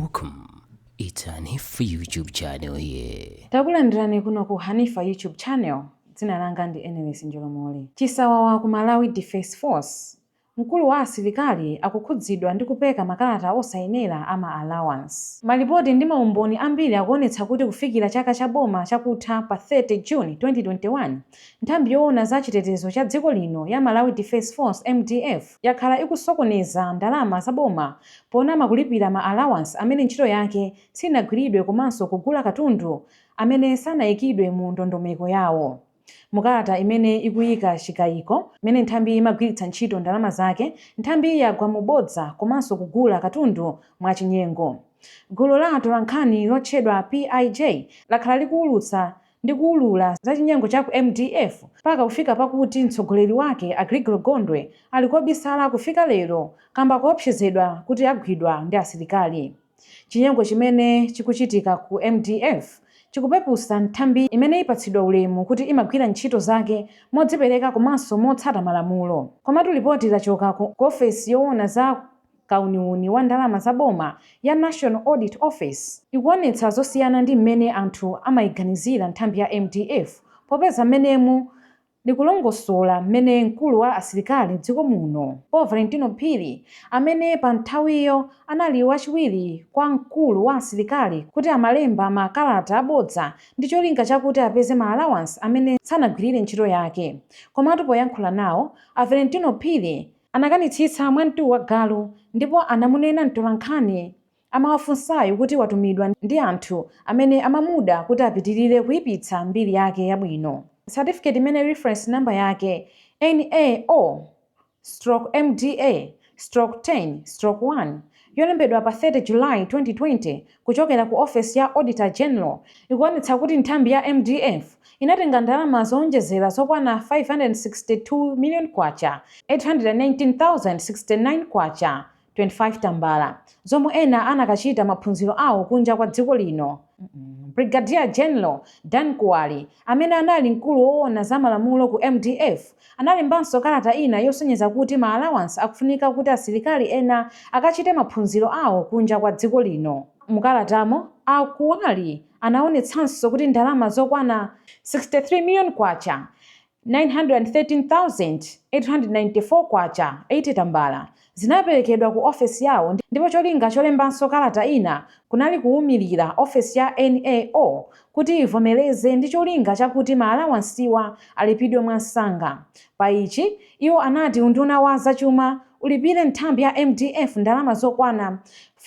Welcome. It's Hanifa YouTube channel here. Takulandirani kuno ku Hanifa YouTube channel. Dzina langa ndi Enelis Njolomole. Chisawawa ku Malawi Defence Force. Mkulu wa asilikali akukhudzidwa ndi kupeka makalata osayenera a ma allowance. Malipoti ndi maumboni ambiri akuonetsa kuti kufikira chaka cha boma chakutha pa 30 June 2021, nthambi yoona za chitetezo cha dziko lino ya Malawi Defence Force, MDF, yakhala ikusokoneza ndalama za boma ponama kulipira ma allowance amene ntchito yake sinagwiridwe komanso kugula katundu amene sanayikidwe mu ndondomeko yawo. Mukalata imene ikuyika chikayiko mmene nthambi imagwiritsa ntchito ndalama zake, nthambi yagwa mu bodza komanso kugula katundu mwachinyengo. Gulu la atolankhani lotchedwa PIJ lakhala likuwulutsa ndi kuwulula za chinyengo cha ku MDF mpaka kufika pakuti mtsogoleri wake, a Gregory Gondwe, ali kobisala kufika lero kamba koopsezedwa kuti agwidwa ndi asilikali. Chinyengo chimene chikuchitika ku MDF chikupepusa nthambi imene ipatsidwa ulemu kuti imagwira ntchito zake modzipereka komanso motsata malamulo. Komatu lipoti lachoka ku ofesi yoona za kauniuni wa ndalama za boma ya National Audit Office ikuonetsa zosiyana ndi mmene anthu amayiganizira nthambi ya MDF, popeza mmenemu likulongosola mmene mkulu wa asilikali mdziko muno, Paul Valentino Phiri, amene pa nthawiyo anali wachiwiri kwa mkulu wa asilikali, kuti amalemba makalata abodza ndi cholinga chakuti apeze ma allowance amene sanagwirire ntchito yake. Komatu poyankhula nawo, a Valentino Phiri anakanitsitsa mwamtuwu wa galu ndipo anamunena mtolankhani amawafunsayo kuti watumidwa ndi anthu amene amamuda kuti apitirire kuyipitsa mbiri yake yabwino. Certificate imene reference number yake NAO/MDA/10/1, yolembedwa pa 30 July 2020 kuchokera ku office ya Auditor General, ikuonetsa kuti nthambi ya MDF inatenga ndalama zowonjezera zokwana 562 million kwacha 819,069 kwacha 25 tambala zomwe ena anakachita maphunziro awo kunja kwa dziko lino. Brigadier General Dan Kuwali, amene anali mkulu woona za malamulo ku MDF, analembanso kalata ina yosonyeza kuti ma allowance akufunika kuti asilikali ena akachite maphunziro awo kunja kwa dziko lino. Mukalatamo, a Kuwali anaonetsanso kuti ndalama zokwana 63 million kwacha 913,894 kwacha 80 tambala zinaperekedwa ku ofesi yawo, ndipo cholinga cholembanso kalata ina kunali kuwumilira ofesi ya NAO kuti ivomereze ndi cholinga chakuti ma allowancewa alipidwe mwansanga. Pa ichi, iwo anati unduna wa zachuma ulipire nthambi ya MDF ndalama zokwana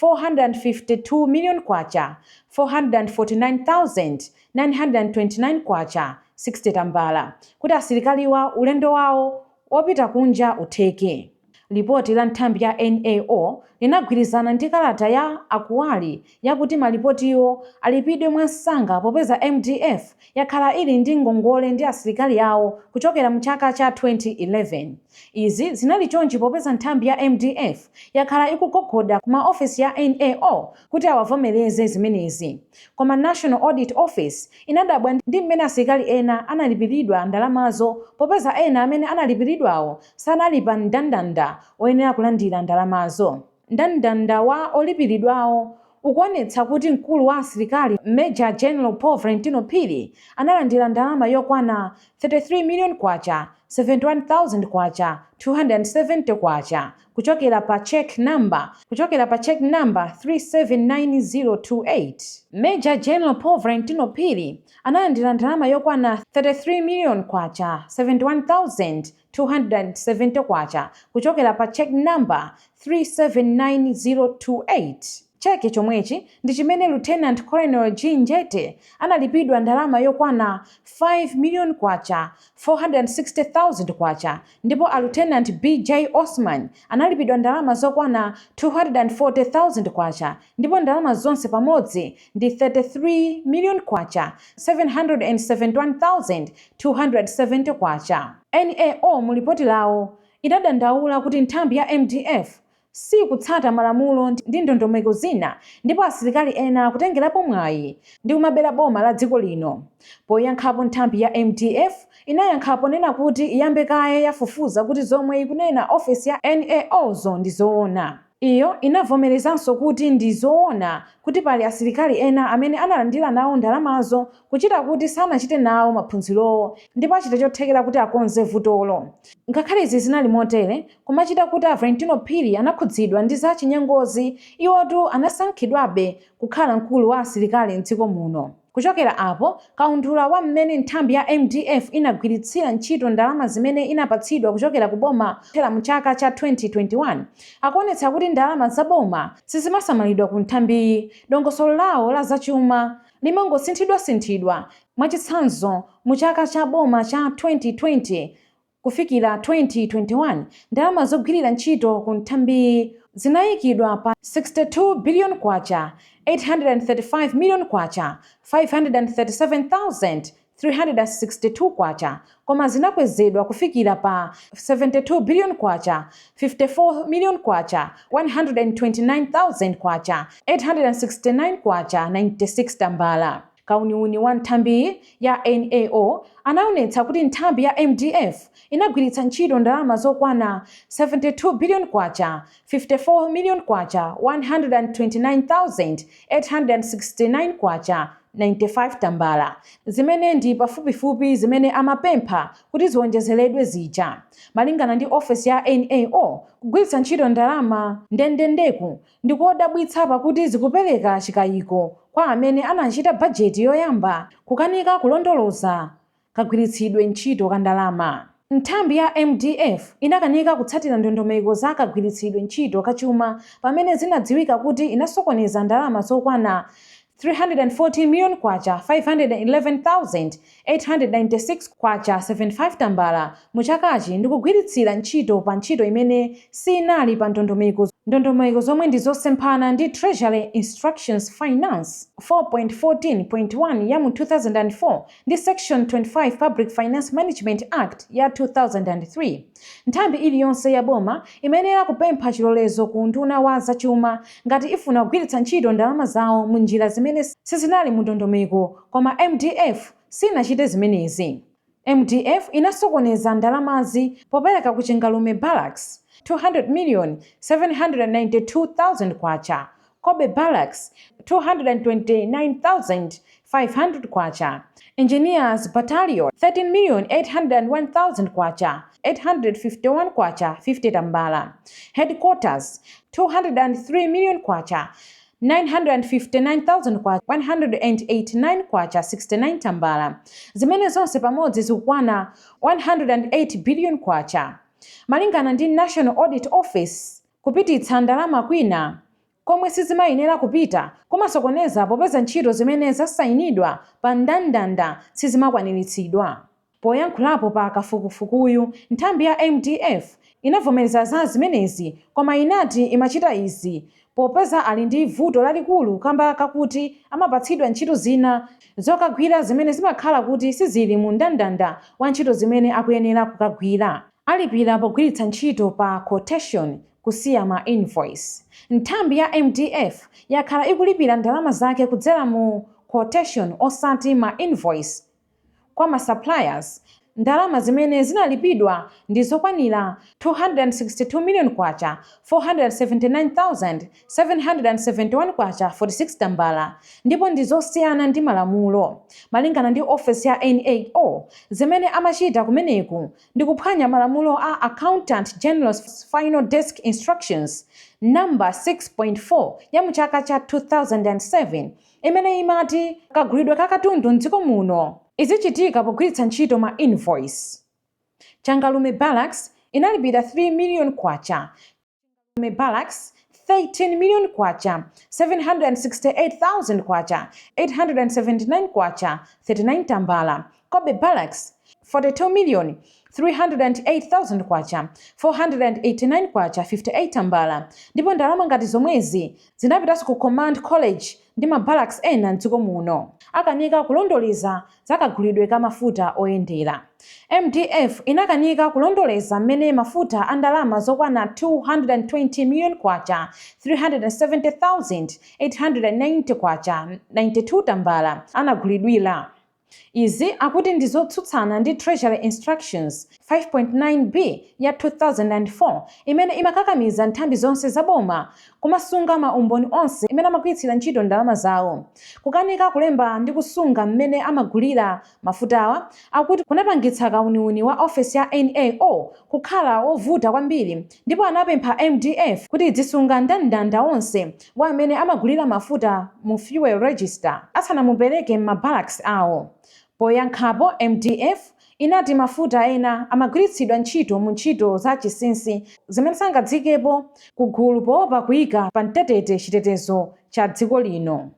452 million kwacha 449,929 kwacha 60 tambala kuti asilikaliwa ulendo wawo wopita kunja utheke. Lipoti la nthambi ya NAO linagwirizana ndi kalata ya a Kuwali yakuti malipotiwo alipidwe mwansanga, popeza MDF yakhala ili ndi ngongole ndi asilikali awo kuchokera mu chaka cha 2011. Izi zinali chonchi popeza nthambi ya MDF yakhala ikugogoda ku maofesi ya NAO kuti awavomereze zimenezi. Koma National Audit Office inadabwa ndi mmene asilikali ena analipiridwa ndalamazo, popeza ena amene analipiridwawo sanali pa mndandanda oyenera kulandira ndalamazo. Mndandanda wa olipiridwawo ukuonetsa kuti mkulu wa asilikali, Major General Paul Valentino Phiri, analandira ndalama yokwana 33 million kwacha 71,000 kwacha 270 kwacha kuchokera pa check number 379028. Major General Paul Valentino Phiri analandira ndalama yokwana 33 million kwacha 71,270 kwacha kuchokera pa check number 379028. Cheke chomwechi ndi chimene Lieutenant Colonel G Njete analipidwa ndalama yokwana 5 million kwacha 460,000 kwacha, ndipo a Lieutenant BJ Osman analipidwa ndalama zokwana 240,000 kwacha, ndipo ndalama zonse pamodzi ndi 33 million kwacha 771,270 kwacha. NAO mu lipoti lawo inadandaula kuti nthambi ya MDF sikutsata malamulo ndi ndondomeko zina ndipo asilikali ena akutengerapo mwayi ndi kumabera boma la dziko lino. Poyankhapo, nthambi ya MDF inayankha ponena kuti iyambe kaye yafufuza kuti zomwe ikunena ofesi ya NAO zo ndi zoona. Iyo inavomerezanso kuti ndi zoona kuti pali asilikali ena amene analandira nawo ndalamazo kuchita kuti sanachite nawo maphunzirowo, ndipo achita chothekera kuti akonze vutolo. Ngakhale izi zinali motere, kumachita kuti a Valentino Phiri anakhudzidwa ndi za chinyengozi, iwotu anasankhidwabe kukhala mkulu wa asilikali mdziko muno. Kuchokera apo, kaundula wa mmene nthambi ya MDF inagwiritsira ntchito ndalama zimene inapatsidwa kuchokera ku boma kuthera mu chaka cha 2021 akuonetsa kuti ndalama za boma sizimasamalidwa ku nthambiyi. Dongosolo lawo la zachuma limangosinthidwasinthidwa. Mwachitsanzo, mu chaka cha boma cha 2020 kufikira 2021, ndalama zogwirira ntchito ku nthambiyi zinayikidwa pa K62 billion K835 million K537,362, koma zinakwezedwa kufikira pa K72 billion K54 million K129,000 869 96 tambala. Kauniuni wa nthambiyi ya NAO anaonetsa kuti nthambi ya MDF inagwiritsa ntchito ndalama zokwana K72 billion K54 million K129,869 95 tambala, zimene ndi pafupifupi zimene amapempha kuti ziwonjezeredwe zija. Malingana ndi ofesi ya NAO, kugwiritsa ntchito ndalama ndendendeku ndikodabwitsa pakuti zikupereka chikayiko kwa amene anachita bajeti yoyamba kukanika kulondoloza kagwiritsidwe ntchito ka ndalama. Nthambi ya MDF inakanika kutsatira ndondomeko za kagwiritsidwe ntchito ka chuma pamene zinadziwika kuti inasokoneza ndalama zokwana K314 million K511,896 75 tambala mu chakachi ndikugwiritsira ntchito pa ntchito imene sinali pa ndondomeko, ndondomeko zomwe ndi zosemphana ndi Treasury Instructions Finance 4.14.1 ya mu 2004 ndi Section 25 Public Finance Management Act ya 2003. Nthambi iliyonse ya boma imayenera kupempha chilolezo ku unduna wa zachuma ngati ifuna kugwiritsa ntchito ndalama zawo mu njira zimene sizinali mu ndondomeko, koma MDF sinachite zimenezi. MDF inasokoneza ndalamazi popereka ku Chingalume Barracks K200 million K792,000, Cobbe Barracks K229,500, Engineers Battalion K13,801,000 851 kwacha 50 tambala, Headquarters K203 million K959,000 189 kwacha 69 tambala, zimene zonse pamodzi zikukwana K108 billion. Malingana ndi National Audit Office, kupititsa ndalama kwina komwe sizimayenera kupita kumasokoneza popeza ntchito zimene zasayinidwa pa mndandanda sizimakwaniritsidwa. Poyankhulapo pa kafukufukuyu, nthambi ya MDF inavomereza za zimenezi koma inati imachita izi popeza ali ndi vuto lalikulu kamba kakuti amapatsidwa ntchito zina zokagwira zimene zimakhala kuti sizili mu mndandanda wa ntchito zimene akuyenera kukagwira. Alipira pogwiritsa ntchito pa quotation kusiya ma invoice. Nthambi ya MDF yakhala ikulipira ndalama zake kudzera mu quotation osati ma invoice kwa ma suppliers. Ndalama zimene zinalipidwa ndi zokwanira K262 million K479,771 46 tambala ndipo ndi zosiyana ndi malamulo. Malingana ndi ofesi ya NAO, zimene amachita kumeneku ndi kuphwanya malamulo a Accountant General's Final Desk Instructions Number 6.4 ya mu chaka cha 2007 imene imati kagulidwe ka katundu m'dziko muno izichitika pogwiritsa ntchito ma invoice. Changalume Barracks inalipira K3 million. Changalume Barracks K13 million K768,000 879 kwacha 39 tambala, Cobbe Barracks K42 million K308,000 489 kwacha 58 tambala, ndipo ndalama ngati zomwezi zinapitanso ku Command College ndi ma barracks ena m'dziko muno. Akanika kulondoleza za kagulidwe ka mafuta oyendera. MDF inakanika kulondoleza mmene mafuta a ndalama zokwana K220 million K370,890 92 tambala anagulidwira. Izi akuti ndi zotsutsana ndi Treasury Instructions 5.9B ya 2004 imene imakakamiza nthambi zonse za boma kumasunga ma umboni onse imene amagwiritsira ntchito ndalama zawo. Kukanika kulemba ndi kusunga mmene amagulira mafutawa akuti kunapangitsa kauniuni wa ofesi ya NAO kukhala wovuta kwambiri ndipo anapempha MDF kuti idzisunga mndandanda wonse wa amene amagulira mafuta mu fuel register asanamupereke m'ma barracks awo. Poyankhapo MDF inati mafuta ena amagwiritsidwa ntchito mu ntchito za chinsinsi zimene sangadzikepo ku gulu poopa kuyika pa mtetete chitetezo cha dziko lino.